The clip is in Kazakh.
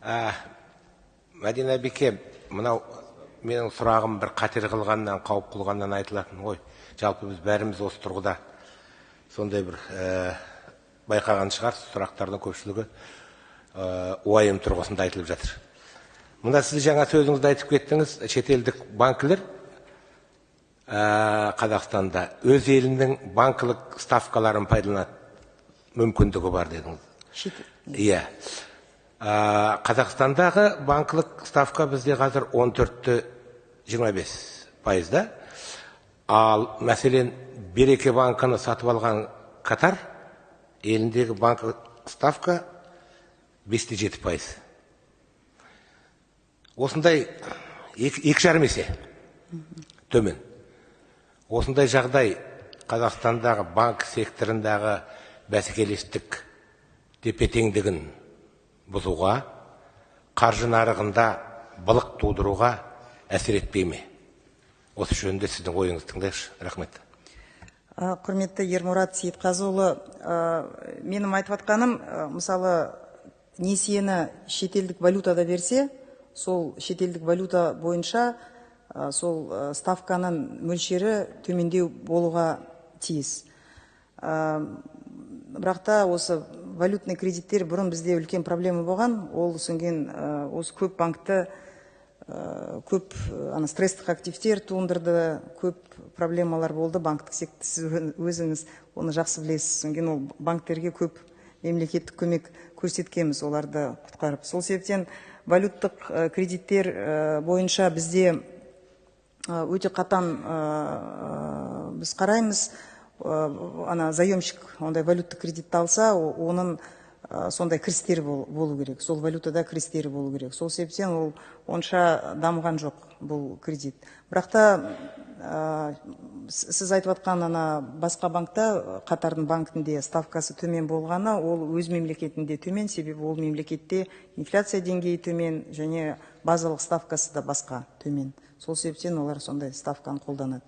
Мәдина бике, мынау менің сұрағым бір қатер қылғаннан, қауіп қылғаннан айтылатын ғой. Жалпы біз бәріміз осы тұрғыда сондай бір байқаған шығарсыз, сұрақтардың көпшілігі уайым тұрғысында айтылып жатыр. Мына сіз жаңа сөзіңізде айтып кеттіңіз, шетелдік банкілер Қазақстанда өз елінің банкілік ставкаларын пайдаланады мүмкіндігі бар дедіңіз. Иә. Қазақстандағы банкілік ставка бізде қазір 14,25%-да. Ал мәселен, Береке банкіні сатып алған Катар еліндегі банк ставка 5,7%. Осындай 2,5 есе төмен. Осындай жағдай Қазақстандағы банк секторындағы бәсекелестік тепе-теңдігін бұзуға, қаржы нарығында былық тудыруға әсер етпей ме? Осы жөнінде сіздің ойыңызды тыңдайықшы. Рахмет. Құрметті Ермұрат Сейітқазыұлы, менің айтып жатқаным, мысалы, несиені шетелдік валютада берсе, сол шетелдік валюта бойынша сол ставканың мөлшері төмендеу болуға тиіс. Бірақ та осы валютный кредиттер бұрын бізде үлкен проблема болған, ол содан кейін осы көп банкті көп ана стресстік активтер туындырды, көп проблемалар болды банктік сектор, сіз өзіңіз оны жақсы білесіз. Содан кейін ол банктерге көп мемлекеттік көмек көрсеткенбіз, оларды құтқарып. Сол себептен валюттық кредиттер бойынша бізде өте қатаң біз қараймыз. Ана заемщик ондай валюттық кредитті алса, оның сондай кірістері болу керек, сол валютада кірістері болу керек. Сол себептен ол онша дамыған жоқ бұл кредит. Бірақ та сіз айтып жатқан ана басқа банкта, Қатардың банкінде ставкасы төмен болғаны, ол өз мемлекетінде төмен, себебі ол мемлекетте инфляция деңгейі төмен және базалық ставкасы да басқа төмен. Сол себептен олар сондай ставканы қолданады.